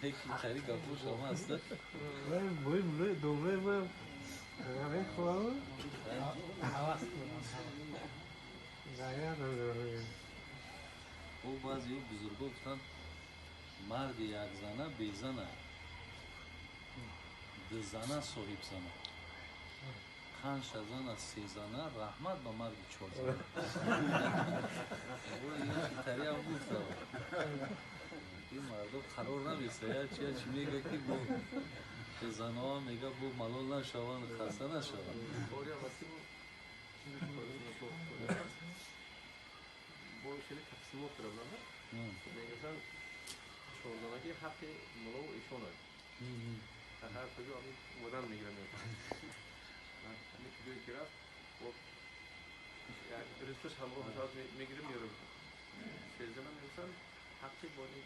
Яки тари гапош ҳама аст. Бой домлаи ма мехоҳам. Ҳавас дорам. Дая надорам. Ӯ баъзеҳо бузургҳо гуфтанд, марди якзана безана, дузана соҳибзана, панҷта зана, сезана, раҳмат ба марди чорзана. Тариам гуфта, ин мардо қарор наместа, як чи чи мега, ки бо заноа мега, бо малол нашаванд, хаста нашаванд. Бо хеле тақсимот кардам, мегӯянд, чорзанаги ҳаққи мулову ишон аст, ҳар куҷо ҳамин одан мегирам, ҳамин куҷое ки рафт, ризқиш ҳамроҳ мешавад, мегирем, меёрем. Сезана мегӯянд, ҳаққи бони